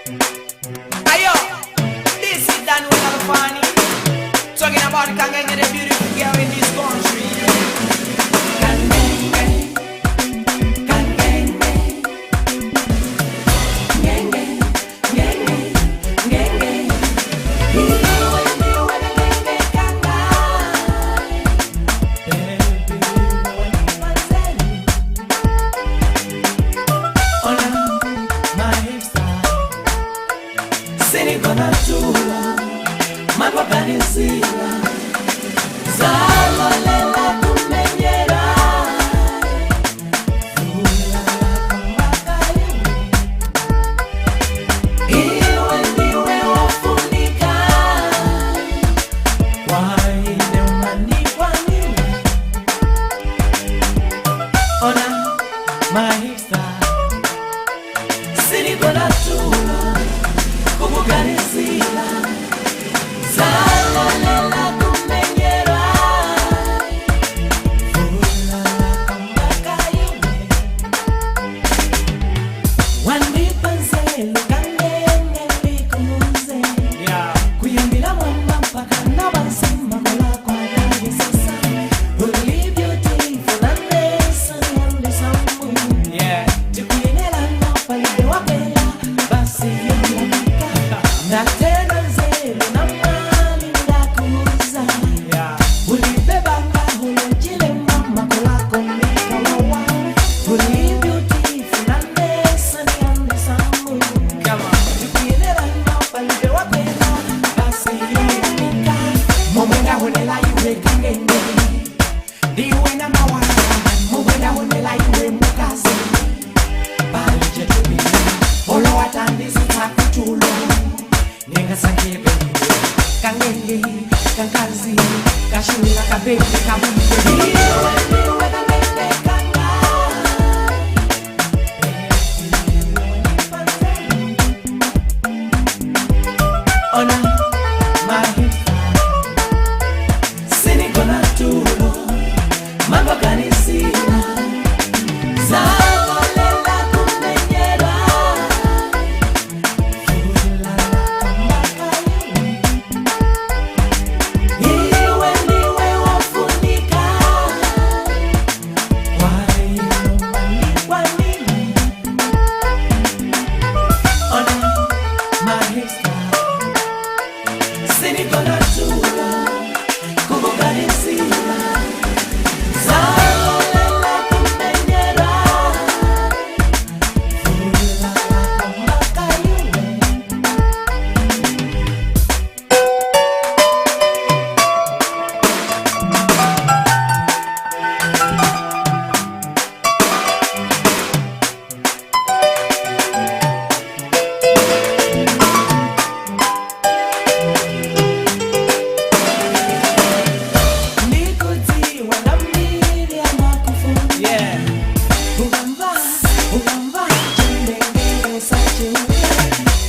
Ayo, this is Dan Alfani talking about Kangenge, the beautiful girl in this country. Kangenge, Kangenge, Ngenge, Ngenge, Ngenge. Iwe ndiwe Kangenge kanga. Baby, wanipazeni. Ona, my hipster. Sinikonatula makwakanisila zalolela kumenyera iwe ndiwe wofunika waine umanikwanile. Ona mahipsta sinikonatula kukuganisila zalolela kumenyera vulala kambakaiwe wandipanzelu kangenge ndikuuze. Yeah. Kuyambila mwamba mpaka na basima kolakwadayesasa uli beautiful nanesanyandisambu. Yeah. Tikuyenelana palibe wapela basi yolabika ndatena nzelu na mali ndakuza. Yeah. Ulibebanga hulojile mama kolako nikawawa uli beautiful nanesanyandisambu. Come on. Tikuyenelana palibe wapela basi yolabika momwenda honela iwe kangenge ndiwe na mawala momwenda honela iwe mukazi balijetubile olowatandisitsakutulo ningasangibe kangenge kankazi kashula kabebe kabumbe iwe ndiwe kangenge kanga. Ona mahita sinikonatulo mangwakanisila zalolela kumenyera vulala kambakaiwe iwe ndiwe wofunika wainomanikwanile. Ona mahista sinikonatula kukukanisila zalolela kumenyera vulala kambakaiwe. Ndikudziwa ndambiri amakufuna. Yeah. Ukamva ukamva chindengere sachiuke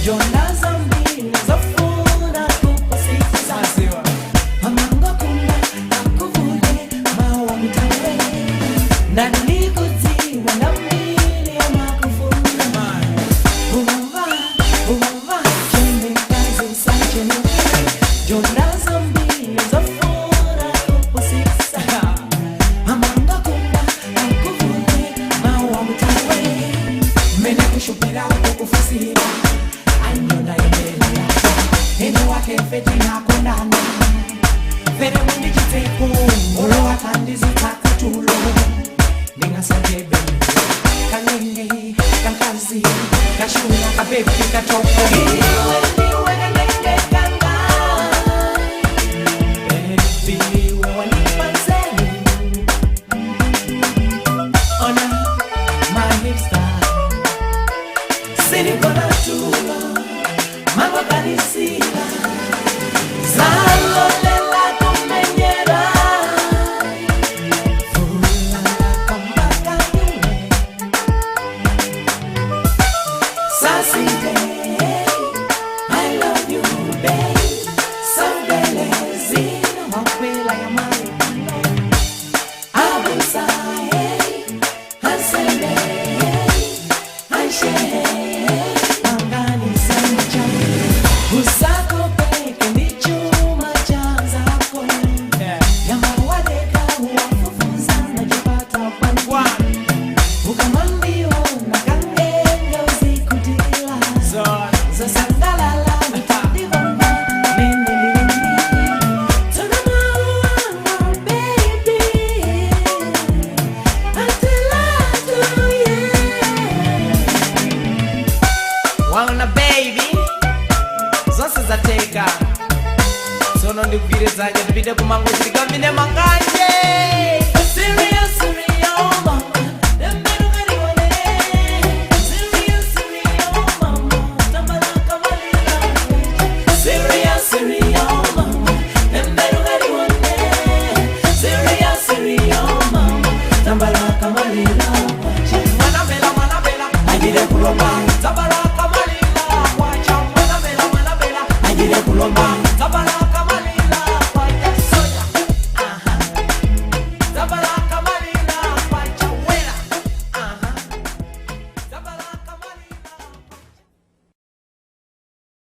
yona zambiri zofuna kupasisa. Maziwa. Amangokunda akuvule mawa mutawe ndandikudziwa ndambiri amakufuna. Man. Ukamva ukamva chindekazi usachenuke yona zambiri zofuna kupasisa. Amangokunda akuvule mawa mutawe mene kushupira ukukufusira anyona yembele ene wake fetinakondana fere mundichitseko olowatandizitsakatulo ndingasakebe kangenge kankazi kashula kabebi katoko iwe ndiwe kangenge kanga. Baby, iwe wanipanzelu. Ona my hipster sinikonatula mangwakanisila zalolela kumenyera vulala kambakaiwe sasite. I love you babe samdelezina wakwela ya mali abusa hey, ansele hey, anshe hey, Waona baby, zonse zateka. Sono ndikugwire dzanja, tipite kumango, tikamine manganje. Serious.